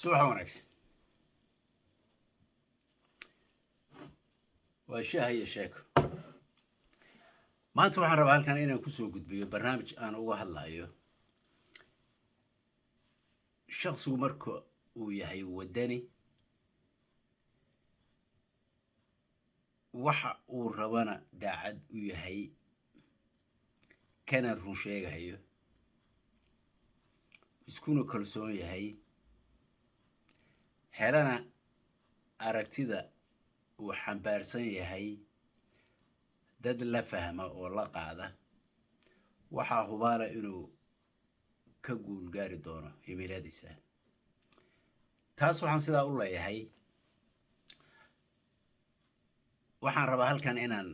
Subax wanaagsan. Waa shaaha iyo sheeko. Maanta waxaan rabaa halkan inaan kusoo gudbiyo barnaamij aan uga hadlayo shaksigu marka uu yahay waddani, waxa uu rabana daacad u yahay, kana run sheegayo, iskuna kalsoon yahay, helana aragtida uu xambaarsan yahay dad la fahma oo la qaada, waxaa hubaala inuu ka guul gaari doono himiladiisa. Taas waxaan sidaa u leeyahay, waxaan rabaa halkan inaan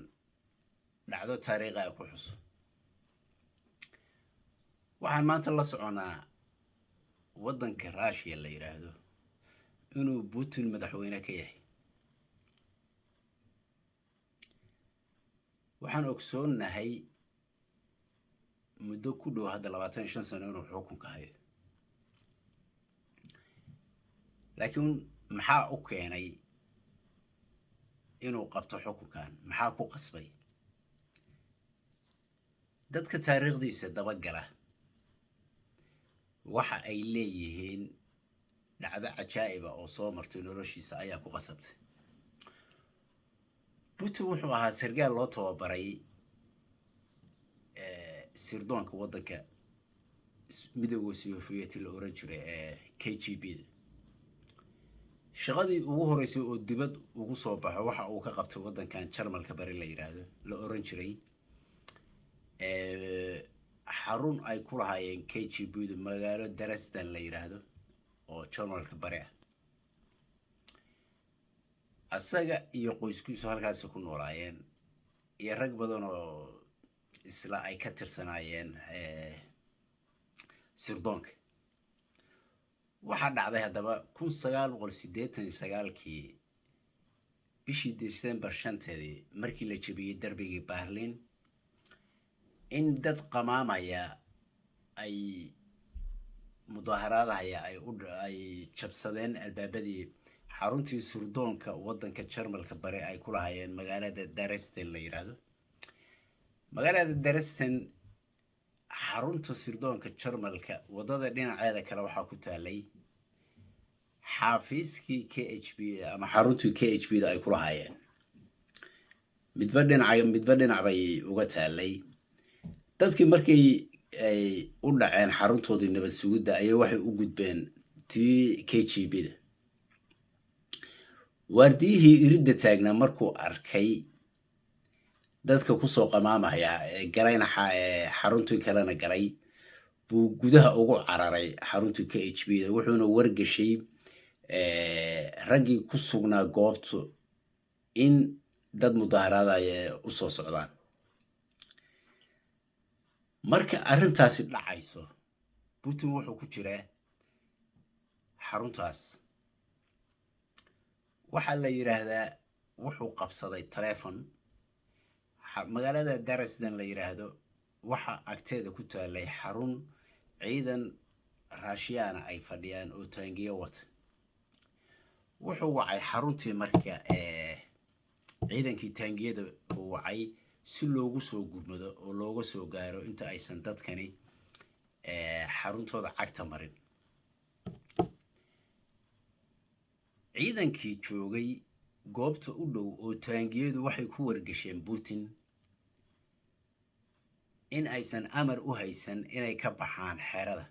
dhacdo taariikha ku xuso. Waxaan maanta la soconaa waddanka Russia la yidhaahdo inuu Putin madaxweyne ka yahay. Waxaan ogsoonnahay muddo ku dhow hadda 25 sano inuu xukunka hayo, laakiin maxaa u keenay inuu qabto xukunkan? Maxaa ku qasbay? Dadka taariikhdiisa dabagala waxa ay leeyihiin dhacdo cajaa'iba oo soo martay noloshiisa ayaa ku qasabtay. Putin wuxuu ahaa sargaal loo tababaray sirdoonka waddanka Midowga Sovieti la oran jiray ee KGB da. Shaqadii ugu horeysay oo dibad ugu soo baxo waxa uu ka qabtay waddankan Jarmalka bari la yidhaahdo la oran jiray, xarun ay ku lahaayeen KGB da magaalo Dresden la yidhaahdo oo Jarmalka bari ah. Asaga iyo qoyskiisu halkaasi ku noolaayeen, iyo rag badan oo isla ay ka tirsanaayeen sirdoonka. Waxaa dhacday haddaba 1989-kii bishii December 5-teedii, markii la jebiyey darbigii Berlin, in dad qamaamaya ay mudaaharaadahaya ay jabsadeen albaabadii xaruntii sirdoonka waddanka Jarmalka bare ay ku lahaayeen magaalada Dresden la yidhaahdo. Magaalada Dresden xarunta sirdoonka Jarmalka waddada dhinaceeda kale waxaa ku taalay xaafiiskii KHB ama xaruntii KHB da ay ku lahaayeen. Midba dhinac, midba dhinac bay uga taalay. Dadkii markii ay u dhaceen xaruntoodii nabad sugidda ayay waxay u gudbeen tii KGB da. Waardiyihii iridda taagnaa markuu arkay dadka kusoo qamaamaya galayna xaruntii kalena galay, buu gudaha ugu cararay xaruntii KHB da, wuxuuna wargashay raggii ku sugnaa goobtu in dad mudaaharaadaya usoo socdaan. Marka arrintaasi dhacayso, Putin wuxuu ku jiraa xaruntaas. Waxaa la yidhaahdaa wuxuu qabsaday telefon. Magaalada Dresden la yidhaahdo waxa agteeda ku taalay xarun ciidan Raashiyaana ay fadhiyaan oo taangiyo wata. Wuxuu wacay xaruntii marka ciidankii taangiyada uu wacay si loogu soo gurmado oo looga soo gaaro inta aysan dadkani xaruntooda cagta marin. Ciidankii joogay goobta u dhow oo taangiyadu waxay ku wargasheen Putin in aysan amar u haysan inay ka baxaan xerada,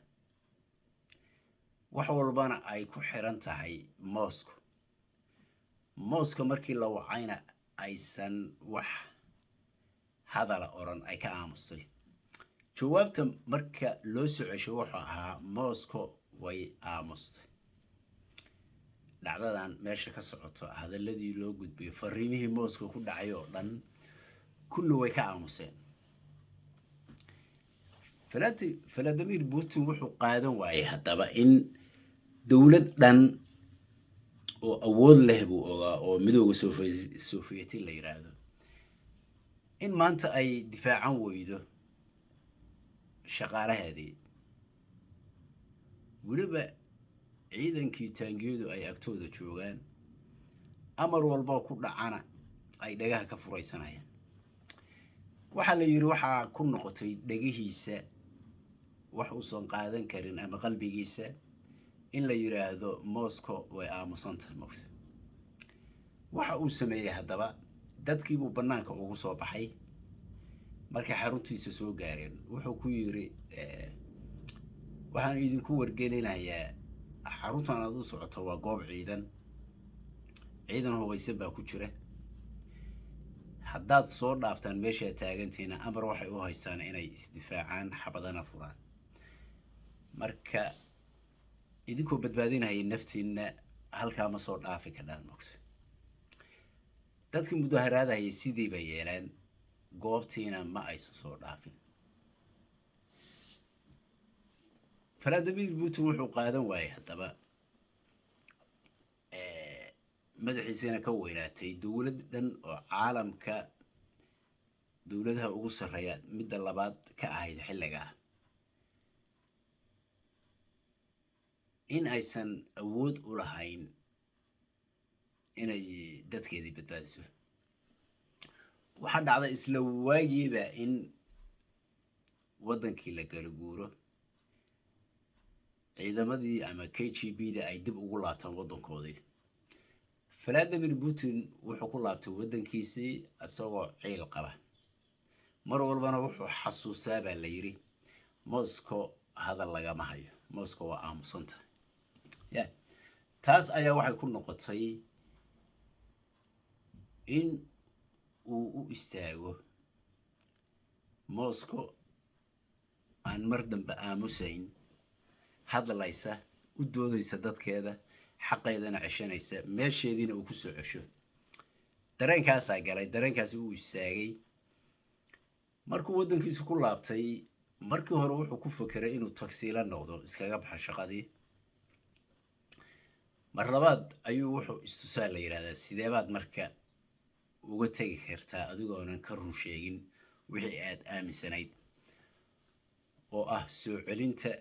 wax walbana ay ku xiran tahay Moscow. Moscow markii la wacayna aysan wax hadala oran, ay ka aamustay. Jawaabta marka loo soo ceshay wuxuu ahaa Moscow way aamustay. Dhacdadan meesha ka socoto, hadaladii loo gudbiyo, fariimihii Moscow ku dhacay oo dhan kulli way ka aamuseen. Vladimir Putin wuxuu qaadan waayey haddaba in dowlad dhan oo awood leh buu ogaa oo Midowga Sofiyeeti la yidhaahdo in maanta ay difaacan weydo shaqaalaheedii, weliba Ciidankii taangiyadu ay agtooda joogaan, amar walboo ku dhacana ay dhagaha ka furaysanayaan. Waxaa la yidhi waxaa ku noqotay dhegihiisa wax uusan qaadan karin ama qalbigiisa in la yidhaahdo Moscow way aamusantahay, mogta. Waxa uu sameeyey haddaba, dadkiibuu bannaanka ugu soo baxay. Markay xaruntiisa soo gaareen, wuxuu ku yidhi: "Waxaan idinku wargelinayaa, xaruntan aad u socoto waa goob ciidan, ciidan hubaysan baa ku jira. Haddaad soo dhaaftaan meeshaad taagantihiina, amar waxay u haystaan inay isdifaacaan, xabadana furaan. Marka idinkoo badbaadinaya naftiinna, halkaa ma soo dhaafi kadhaan, mogta." Dadkii mudaharaadahayay sidii bay yeeleen, goobtiina ma aysan soo dhaafin. Valadimir Putin wuxuu qaadan waayey haddaba, madaxiisana ka weynaatay, dowlad dhan oo caalamka dowladaha ugu sarreeya midda labaad ka ahayd xilligaa in aysan awood u lahayn inay dadkeedii badbaadiso. Waxaa dhacday isla waagiiba in waddankii la kala guuro, ciidamadii ama KGB da ay dib ugu laabtaan waddankoodii. Valadimir Putin wuxuu ku laabtay waddankiisii isagoo ciil qaba. Mar walbana wuxuu xasuusaa, baa la yidhi, "Moscow hadal lagama hayo, Moscow waa aamusanta." Ya taas ayaa waxay ku noqotay in uu u istaago Moscow aan mar dambe aamusayn, hadlaysa, u doodaysa dadkeeda, xaqeedana ceshanaysa, meesheediina uu kusoo cesho. Dareenkaasaa galay, dareenkaasi uu istaagay. Markuu waddankiisa ku laabtay, markii hore wuxuu ku fekeray inuu tagsiila noqdo, iskaga baxo shaqadii. Mar labaad ayuu wuxuu istusaa, la yidhahdaa, sideebaad marka uga tegi kartaa adigoonan ka run sheegin wixii aad aaminsanayd oo ah soo celinta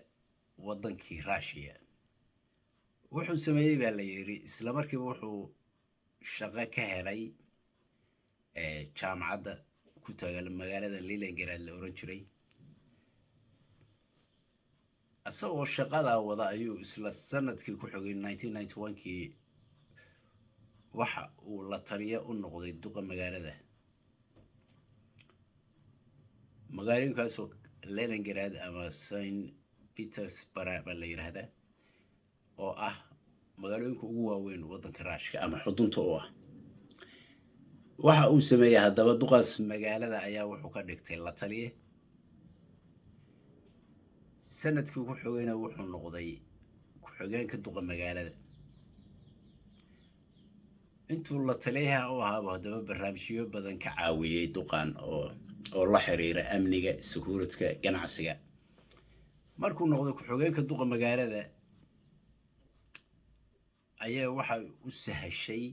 waddankii Russia? Wuxuu sameeyey, baa la yidhi, isla markiiba wuxuu shaqo ka helay jaamacadda ku tagal magaalada Leningrad la oran jiray. Isagoo shaqadaa wada ayuu isla sanadkii ku xogay, 1991-kii, waxa uu la taliya u noqday duqa magaalada, magaalooyinkaasoo Leningrad ama Saint Petersburg baa la yidhaahdaa, oo ah magaalooyinka ugu waaweyn waddanka Ruushka ama xudunta u ah. Waxa uu sameeyey haddaba, duqaas magaalada ayaa wuxuu ka dhigtay la taliye. Sanadkii ku xogayna wuxuu noqday ku-xigeenka duqa magaalada. Intuu la taliyaha u ahaaba haddaba barnaamijyo badan ka caawiyey duqan oo la xiriira amniga, security-ga, ganacsiga. Markuu noqday ku-xigeenka duqa magaalada ayaa waxay u sahashay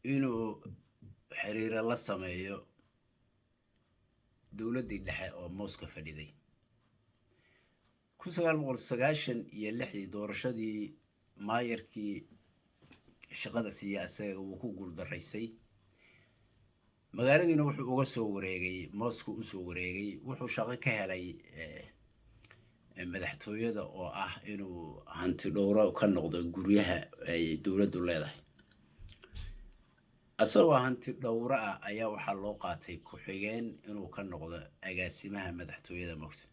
inuu xiriiro la sameeyo dowladdii dhexe oo Moscow fadhiday. 1996-dii doorashadii maayarkii shaqada siiya isaga wuu ku guuldaraysay. Magaaladiina wuxuu uga soo wareegay Moscow, usoo wareegay. Wuxuu shaqo ka helay madaxtooyada, oo ah inuu hanti dhowro ka noqdo guryaha ay dowladdu leedahay. Isagoo hanti dhowro ah ayaa waxaa loo qaatay ku-xigeen inuu ka noqdo agaasimaha madaxtooyada mogta.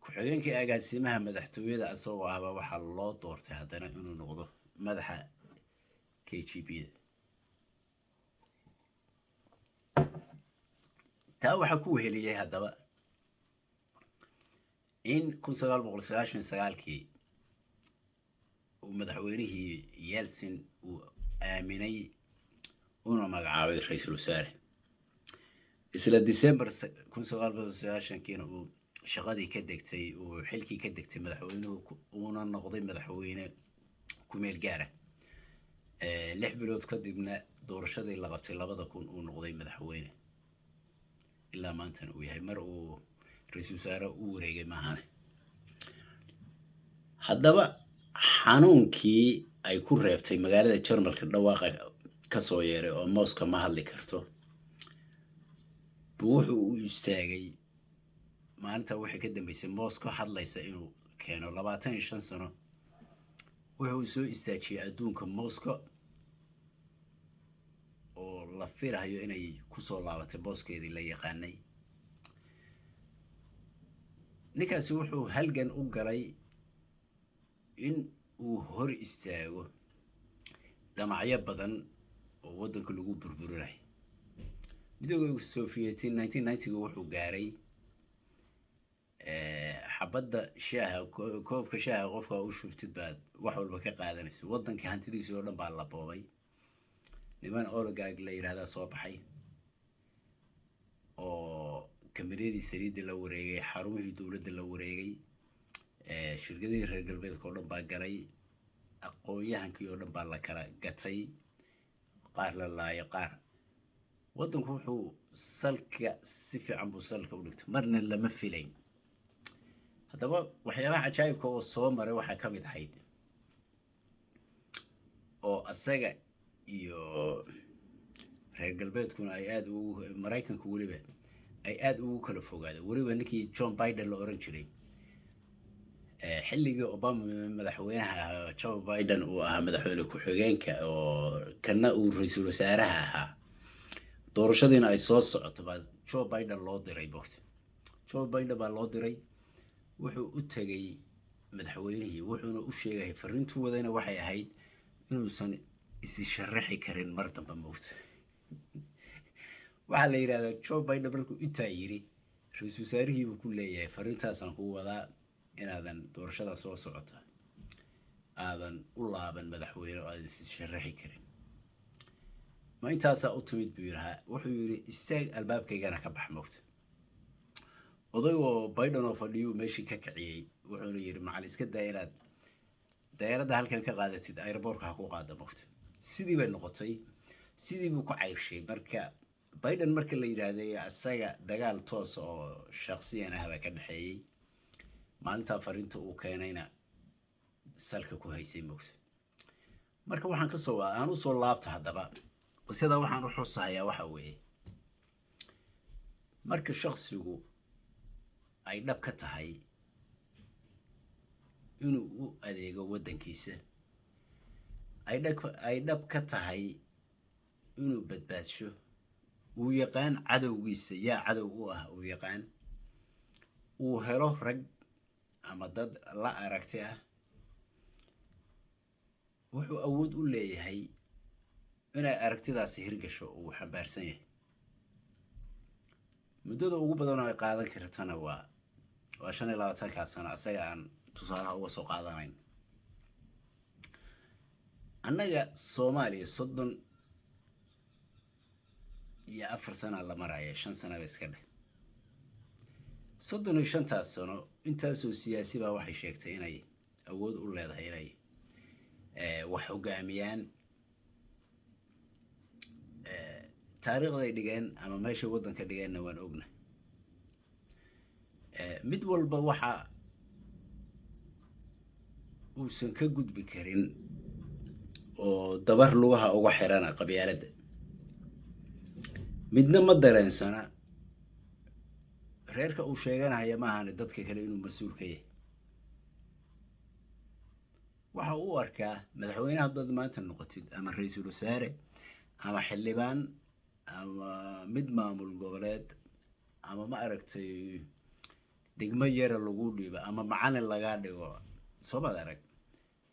Ku-xigeenkii agaasimaha madaxtooyada isagoo ahba waxaa loo doortay haddana inuu noqdo madaxa KGB da. Taa waxaa ku weheliyey haddaba in 1999-kii uu madaxweynihii Yeltsin uu aaminay una magacaabay ra-iisul wasaare. Isla December 1990-kiina uu shaqadii ka degtay, uu xilkii ka degtay madaxweynuhu, uuna noqday madaxweyne ku-meel gaara. 6 bilood kadibna doorashadii la qabtay 2000 uu noqday madaxweyne, ilaa maantana uu yahay, mar uu ra-iisul wasaare u wareegay maahane. Haddaba xanuunkii ay ku reebtay magaalada Jarmalka dhawaaqa ka soo yeeray oo Moscow ma hadli karto buu wuxuu u istaagay maalinta waxay ka dambeysay Moscow hadlaysa inuu keeno. 25 sano wuxuu soo istaajiyey adduunka Moscow oo la filahayo inay kusoo laabatay booskeedii la yaqaanay. Ninkaasi wuxuu halgan u galay in uu hor istaago damacyo badan oo waddanka lagu burburinayo. Midooda Sovieti 1990-ga wuxuu gaaray xabadda shaaha, koobka shaaha qofka u shubtid baad wax walba ka qaadanaysa. Waddanka hantidiisii oo dhan baa la boobay. Niman oligarch la yidhahdaa soo baxay oo kambaniyadii saliidda la wareegay, xarumihii dowladda la wareegay, shirkadihii reer galbeedka oo dhan baa galay, aqoon-yahankii oo dhan baa la kala gatay, qaar la laayo, qaar waddanku wuxuu salka si fiican buu salka u dhigtay, marna lama filayn. Haddaba waxyaabaha cajaa'ibka oo soo maray waxaa ka mid ahayd oo asaga iyo reer galbeedkuna ay aada ugu, Maraykanku weliba ay aada ugu kala fogaadeen, weliba ninkii John Biden la oran jiray, xilligii Obama madaxweynaha ahaa, Joe Biden uu ahaa madaxweyne ku-xigeenka oo kana uu ra-iisul wasaaraha ahaa, doorashadiina ay soo socoto, baa Joe Biden loo diray boort. Joe Biden baa loo diray. Wuxuu u tegay madaxweynihii, wuxuuna u sheegay, fariintuu wadayna waxay ahayd inuusan isi sharaxi karin mar dambe moogta. Waxaa la yidhahdaa Joe Biden markuu intaa yiri, ra-iisul wasaarihiibuu ku leeyahay, "Fariintaasaan kuu wadaa inaadan doorashada soo socota aadan u laaban madaxweyne oo aadan isi sharaxi karin." "Ma intaasaa u timid?" buu yidhahaa. Wuxuu yidhi, "Istaag, albaabkaygana ka bax." Moogta odaygoo Biden oo fadhiyuu meeshii ka kiciyey, wuxuuna yidhi, "Macal iska daa inaad dayaaradda halkan ka qaadatid, airport-ka ha ku qaada." Moogta sidii bay noqotay, sidii buu ku cayrshay. Marka Biden marka la yidhaahday isaga dagaal toos oo shaksiyan ah baa ka dhexeeyey. Maalintaa fariinta uu keenayna salka ku haysay moogta. Marka waxaan kasoo aan usoo laabta haddaba qisada, waxaan u xusahayaa waxa weeye, marka shaksigu ay dhab ka tahay inuu u adeego waddankiisa, ay dhab ka tahay inuu badbaadsho, uu yaqaan cadowgiisa yaa cadow u ah, uu yaqaan, uu helo rag ama dad la aragti ah, wuxuu awood u leeyahay inay aragtidaasi hirgasho uu xambaarsan yahay. Muddada ugu badan oo ay qaadan kartana waa 25-kaa sano asaga aan tusaalaha uga soo qaadanayn. Annaga Soomaaliya 34 sanaa la maraya, 5 sanaba iska dheh. 35-taas sano intaasoo siyaasi baa waxay sheegtay inay awood u leedahay inay wax hogaamiyaan. Taariikhday dhigeen ama meeshay waddanka dhigeenna waan ogna. Mid walba waxa uusan ka gudbi karin oo dabar lugaha uga xirana qabyaaladda. Midna ma dareensana reerka uu sheeganaya maahane dadka kale inuu mas-uul ka yahay. Waxa uu u arkaa madaxweynaha haddaad maanta noqotid ama ra-iisul wasaare ama xildhibaan ama mid maamul goboleed ama ma aragtay degmo yara lagu dhiibo ama macalin lagaa dhigo, soomaad arag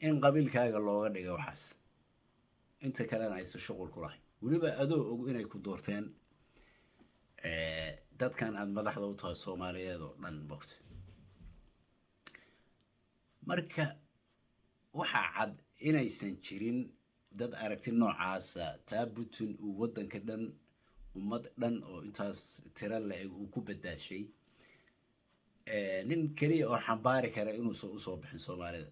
in qabiilkaaga looga dhigo waxaas, inta kalena aysan shuqul ku lahayn, weliba adoo og inay ku doorteen dadkan aada madaxda u tahay Soomaaliyeed oo dhan bogta. Marka waxaa cad inaysan jirin dad aragti noocaasa taa Putin uu waddanka dhan, ummad dhan oo intaas tiro la-eg uu ku badbaadshay, nin keliya oo xambaari kara inuusan usoo bixin Soomaalida.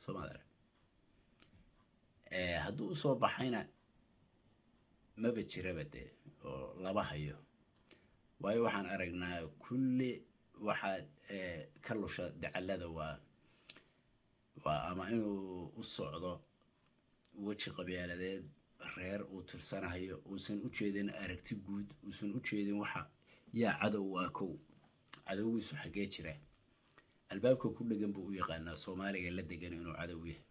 Soomaad arag, hadduu usoo baxayna maba jiraba dee oo lama hayo, waayo waxaan aragnaa kulli waxaa ka lusha dacallada waa Waa ama inuu u socdo weji qabyaaladeed, reer uu tirsanahayo, uusan u jeedin aragti guud, uusan u jeedin waxa yaa cadow. Waa kow, cadowgiisu xaggee jira? Albaabka ku dhegan buu u yaqaanaa Soomaaliga la degan inuu cadow yahay.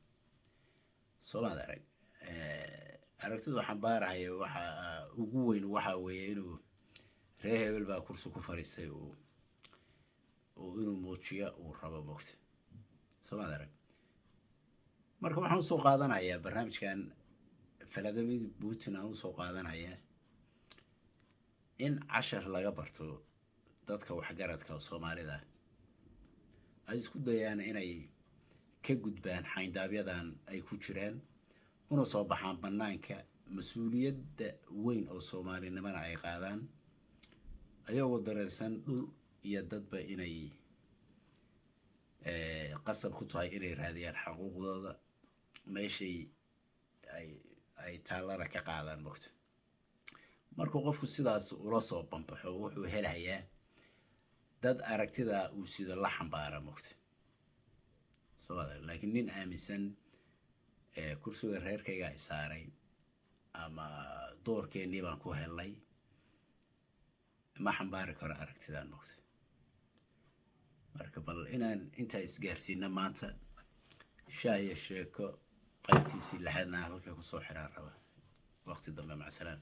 Soomaad arag, aragtidu xambaarahaya waxa ugu weyn waxa weeye inuu reer hebel baa kursi ku fadhiistay, uu inuu muujiyo uu rabo, mogta. Soomaad arag, marka waxaan usoo qaadanayaa barnaamijkan Vladimir Putin, aan usoo qaadanayaa in cashar laga barto dadka waxgaradka Soomaalida ay isku dayaan inay ka gudbaan xayndaabyadan ay ku jiraan, una soo baxaan bannaanka, mas-uuliyadda weyn oo Soomaalinimana ay qaadaan, ayagoo dareensan dhul iyo dadba inay qasab ku tahay inay raadiyaan xaquuqdooda, meeshay ay taallana ka qaadaan, mogto. Markuu qofku sidaas ula soo bambaxo, wuxuu helayaa dad aragtida uu sido la xambaara, mogto. Soo, laakiin nin aaminsan kursiga reerkayga i saaray ama doorkeennii baan ku helnay ma xambaari karo aragtidan, mogto. Marka bal inaan intaa isgaarsiino maanta, shaah iyo sheeko qaybtiisii lixaadna halka kusoo xiraan raba. Waqti dambe, macsalaam.